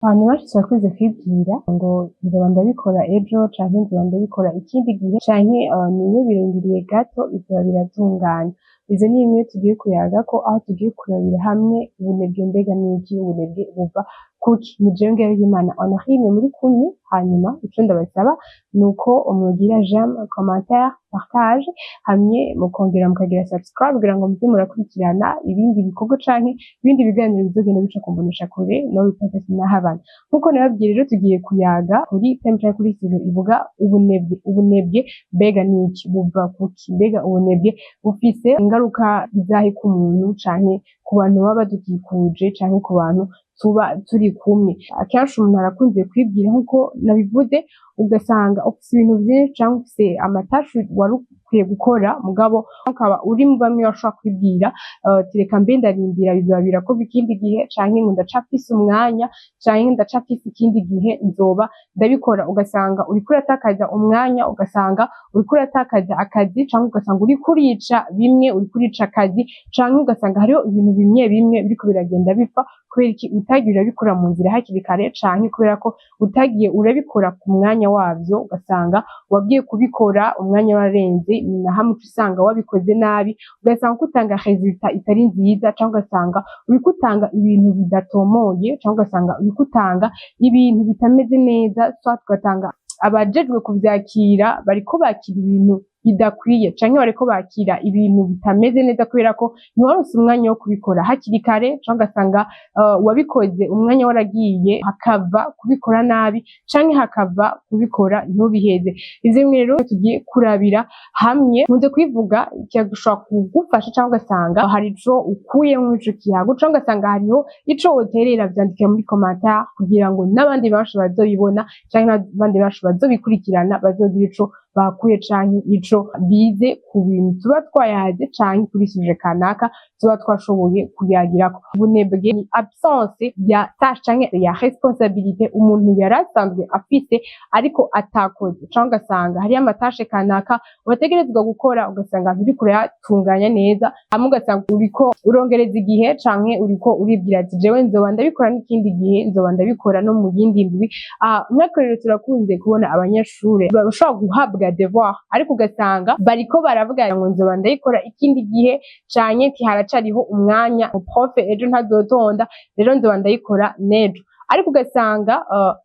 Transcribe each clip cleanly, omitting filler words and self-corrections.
Abantu benshi turakunze kwibwira ngo nzoba ndabikora ejo canke nzoba ndabikora ikindi gihe canke niyo birindiriye gato bizoba biratungana. Ivyo ni bimwe tugiye kuyagako, aho tugiye kurabira hamwe ubunebwe mbega n'iki, ubunebwe buva kuki. Ni jewe Ngabiyimana Honorine muri kumwe. Hanyuma ico ndabasaba nuko mwogira j'aime, commentaire, partage, hamwe mukongera mukagira subscribe kugira ngo muze murakurikirana ibindi bikorwa canke ibindi biganiro bizogenda bica ku mboneshakure no n'ahabana. Nkuko nababwiye rero, tugiye kuyaga kuri thème canke kuri sujet ivuga ubunebwe. Ubunebwe mbega n'iki? Buva kuki? Mbega ubunebwe bufise ingaruka izahe ku muntu canke ku bantu baba badukikuje canke ku bantu tuba turi kumwe? Akenshi umuntu arakunze kwibwira, nkuko nabivuze, ugasanga ufise ibintu vyinshi canke ufise ama tâches wari ukwiye gukora, mugabo ukaba uri mu bamwe bashobora kwibwira ati: "Reka mbe ndarindira, bizoba birakorwa ikindi gihe", canke ngo ndacafise umwanya, canke ndacafise ikindi gihe, nzoba ndabikora. Ugasanga uriko uratakaza umwanya, ugasanga uriko uratakaza akazi, canke ugasanga uriko urica bimwe, uriko urica akazi, canke ugasanga hariho ibintu bimwe bimwe biriko biragenda bipfa. Kubera iki? Utagiye urabikora mu nzira hakiri kare, canke kubera ko utagiye urabikora ku mwanya wavyo, ugasanga wagiye kubikora umwanya warenze. Ni na hamwe uca usanga wabikoze nabi, ugasanga uko utanga résultat itari nziza, canke ugasanga uriko utanga ibintu bidatomoye, canke ugasanga uriko utanga ibintu bitameze neza, soit ugatanga abajejwe kuvyakira bariko bakira ibintu bidakwiye, canke bariko bakira ibintu bitameze neza, kubera ko ntiwaronse umwanya wo kubikora hakiri kare, canke ugasanga wabikoze umwanya waragiye, hakava kubikora nabi canke hakava kubikora ntubiheze. Ivyo bimwe rero tugiye kurabira hamwe. Nkunze kubivuga, gishobora kugufasha, canke ugasanga hari ico ukuyemwo ico kiyago, canke ugasanga hariho ico woterera. Vyandike muri commentaire kugira ngo n'abandi benshi bazobibona, canke n'abandi benshi bazobikurikirana bazogira ico bakuye canke ico bize ku bintu tuba twayaze canke kuri sujet kanaka tuba twashoboye kuyagirako. Ubunebwe ni absence ya tâche canke ya responsabilité umuntu yari asanzwe afise ariko atakoze, canke ugasanga hariyo ama tâches kanaka wategerezwa gukora, ugasanga nturiko urayatunganya neza, hamwe ugasanga uriko urongereza igihe, canke uriko uribwira ati: "Jewe nzoba ndabikora n'ikindi gihe, nzoba ndabikora no mu yindi ndwi." Nk'akarorero, turakunze kubona abanyeshure bashobora guhabwa devoir, ariko ugasanga bariko baravuga ngo nzoba ndayikora ikindi gihe, canke ati haracariho umwanya, prof ejo ntazotonda, rero nzoba ndayikora n'ejo. Ariko ugasanga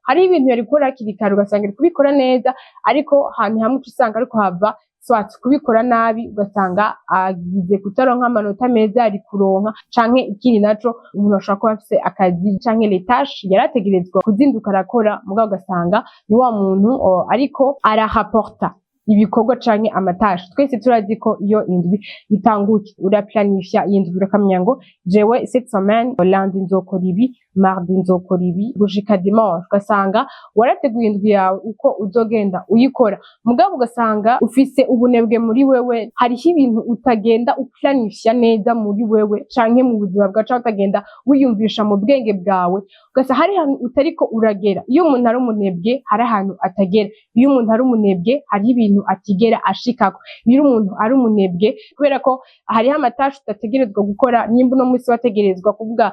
hari ibintu yari gukora hakiri kare, ugasanga ari kubikora neza, ariko ahantu hamwe uca usanga ariko hava soit kubikora nabi, ugasanga agize kutaronka amanota meza yari kuronka, canke ikindi naco, umuntu ashobora kuba afise akazi canke les tâches yarategerezwa kuzinduka arakora, mugabo ugasanga ni wa muntu ariko arahaporta ibikorwa canke ama tâches. Twese turazi ko iyo indwi itanguye uraplanifya iyi ndwi, urakamenya ngo jewe cette semaine, lundi nzokora ibi, mardi nzokora ibi, gushika dimanche. Ugasanga warateguye indwi yawe uko uzogenda uyikora, mugabo ugasanga ufise ubunebwe muri wewe. Hariho ibintu utagenda uplanifya neza muri wewe canke mu buzima bwawe, canke utagenda wiyumvisha mu bwenge bwawe, ugasanga hari ahantu utariko uragera. Iyo umuntu ari umunebwe, hari ahantu atagera. Iyo umuntu ari umunebwe, hariho ibintu atigera ashikako. Iyo umuntu ari umunebwe, kubera ko hariho ama tâches udategerezwa gukora, nimba uno munsi wategerezwa kuvuga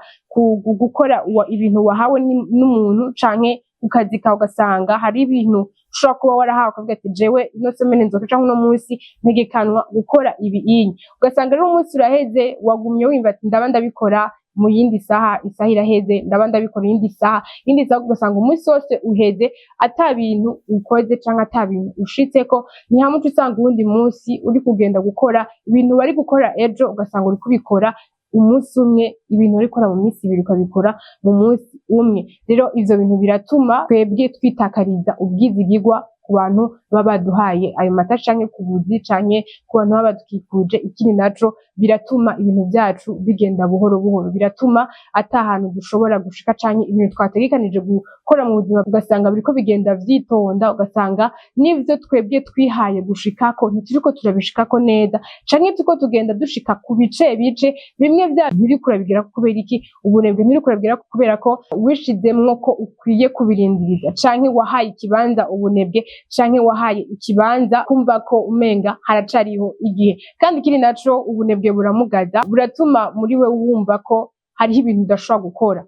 gukora ibintu wahawe n'umuntu canke ku kazi kawe, ugasanga hari ibintu ushobora kuba warahawe, ukavuga ati: "Jewe ino semaine nzoka canke uno munsi ntegekanwa gukora ibi inyi." Ugasanga rero umunsi uraheze, wagumye wumva ati: "Ndaba ndabikora mu yindi saha." Isaha iraheze, ndaba ndabikora iyindi saha, iyindi saha, ugasanga umunsi wose uheze ata bintu ukoze canke ata bintu ushitseko. Ni hamwe uca usanga uwundi munsi uri kugenda gukora ibintu wari gukora ejo, ugasanga uri kubikora umunsi umwe, ibintu wari gukora mu minsi 2 ukabikora mu munsi umwe. Rero ivyo bintu biratuma twebwe twitakariza ubwizigirwa ku bantu baba baduhaye ayo ma tâches, canke ku buzi, canke ku bantu baba badukikuje. Ikindi naco, biratuma ibintu vyacu bigenda buhoro buhoro, biratuma ata hantu dushobora gushika, canke ibintu twategekanije gukora mu buzima ugasanga biriko bigenda vyitonda, ugasanga n'ivyo twebwe twihaye gushikako ntituriko turabishikako neza, canke turiko tugenda dushika ku bice bice bimwe vya nturiko urabigerako. Kubera iki? Ubunebwe. Nturiko urabigerako kubera ko wishizemwo ko ukwiye kubirindiriza, canke wahaye ikibanza ubunebwe, canke wahaye ikibanza kumva ko umenga haracariho igihe. Kandi ikindi naco, ubunebwe buramugaza, buratuma muri we wumva ko hariho ibintu udashobora gukora.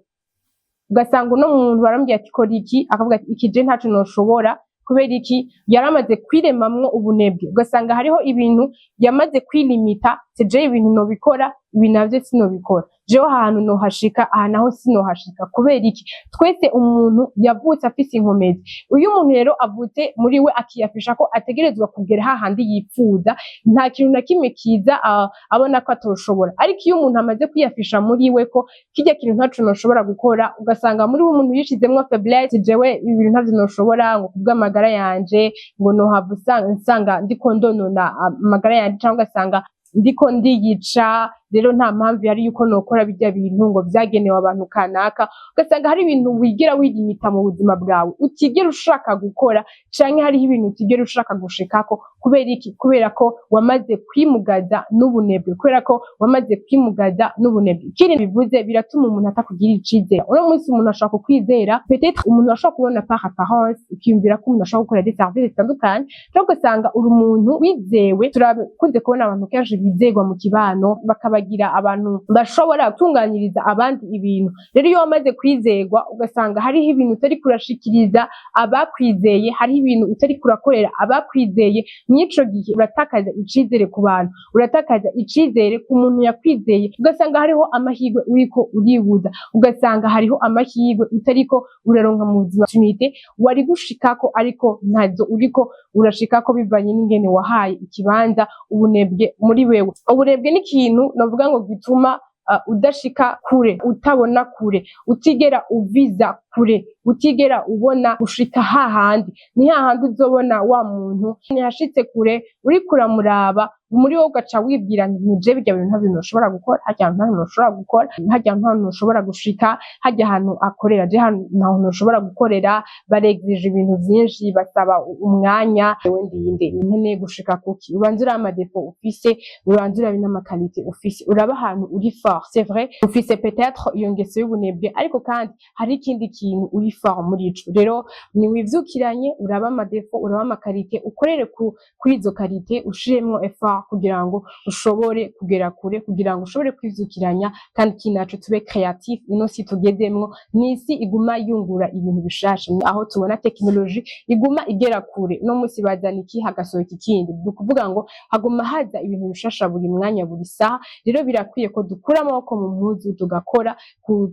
Ugasanga uno muntu baramubwira ati kora iki, akavuga ati iki je ntaco noshobora. Kubera iki? Yaramaze kwiremamwo ubunebwe. Ugasanga hariho ibintu yamaze kwilimita: jewe ibintu nobikora, ibi navyo sinobikora, jewe ahantu nohashika, aha naho sinohashika. Kubera iki? Twese umuntu yavutse afise inkomezi. Iyo umuntu rero avutse muri we akiyafisha ko ategerezwa kugera hahandi yipfuza, nta kintu na kimwe kiza abona ko atoshobora. Ariko iyo umuntu amaze kwiyafisha muri we ko kirya kintu ntaco noshobora gukora, ugasanga muri we umuntu yishizemwo faiblesse: jewe ibintu ntavyo noshobora, ngo kubw'amagara yanje, ngo nohava nsanga ndiko ndonona amagara yanje, cyangwa ugasanga ndiko ndiyica, rero nta mpamvu yari yuko nokora birya bintu, ngo vyagenewe abantu kanaka. Ugasanga hari ibintu wigera wilimita mu buzima bwawe utigera ushaka gukora, canke hariho ibintu utigera ushaka gushikako. Kubera iki? Kubera ko wamaze kwimugaza n'ubunebwe, kubera ko wamaze kwimugaza n'ubunebwe. Ikindi bivuze, biratuma umuntu atakugirira icizere. Uno munsi umuntu ashobora kukwizera, peut-être umuntu ashobora kubona par apparence, ukiyumvira ko umuntu ashobora gukora des services zitandukanye, cyangwa ugasanga uri umuntu wizewe. Turakunze kubona abantu kenshi bizegwa mu kibano, bakabagira abantu bashobora gutunganyiriza abandi ibintu. Rero iyo wamaze kwizegwa, ugasanga hariho ibintu utari kurashikiriza abakwizeye, hariho ibintu utari kurakorera abakwizeye. Mw'ico gihe uratakaza icizere ku bantu, uratakaza icizere ku muntu yakwizeye. Ugasanga hariho amahirwe uriko uribuza, ugasanga hariho amahirwe utariko uraronka mu buzima, opportunité wari gushikako ariko ntazo uriko urashikako, bivanye n'ingene wahaye ikibanza ubunebwe muri wewe. Ubunebwe ni ikintu novuga ngo gituma udashika kure, utabona kure, utigera uviza kure, utigera ubona gushika hahandi. Ni hahandi uzobona wa muntu ntiyashitse kure, uriko uramuraba, muri wowe ugaca wibwira nti nije birya bintu ntavyo noshobora gukora, harya hantu ntaho noshobora gukora, harya hantu ntoshobora gushika, harya hantu akorera je ntaho noshobora gukorera, barexige ibintu vyinshi, basaba umwanya, wewe ndinde, nkeneye gushika kuki? Ubanze urabe ama défauts ufise, ubanze urabe n'ama qualités ufise, urabe ahantu uri fort. C'est vrai, ufise peut-être iyo ngeso y'ubunebwe, ariko kandi hari ikindi kintu uri fort muri ico. Rero niwivyukiranye, urabe ama défauts, urabe ama qualités, ukorere kuri izo qualités, ushiremwo effort kugira ngo ushobore kugera kure, kugira ngo ushobore kwivyukiranya. Kandi ikindi naco, tube créatif. Ino si tugezemwo ni isi iguma yungura ibintu bishasha, aho tubona technologie iguma igera kure. Uno munsi bazana iki, hagasohoka ikindi. Ni ukuvuga ngo haguma haza ibintu bishasha buri mwanya, buri saha. Rero birakwiye ko dukura amaboko mu mpuzu, tugakora,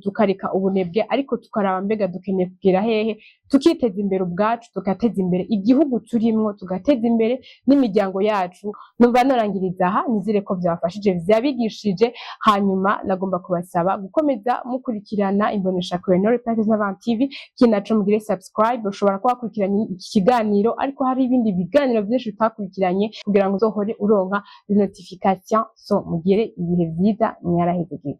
tukareka ubunebwe, ariko tukaraba mbega dukeneye kugera hehe, tukiteza imbere ubwacu, tugateza imbere igihugu turimwo, tugateza imbere n'imiryango yacu. Numva norangiriza aha. Nizere ko vyabafashije, vyabigishije. Hanyuma nagomba kubasaba gukomeza mukurikirana imboneshakure Nore Paris TV. Kinaco, mugire subscribe. Ushobora kuba wakurikiranye iki kiganiro, ariko hari ibindi biganiro vyinshi utakurikiranye, kugira ngo uzohore uronka notification. So mugire ibihe vyiza, mwarahejeje.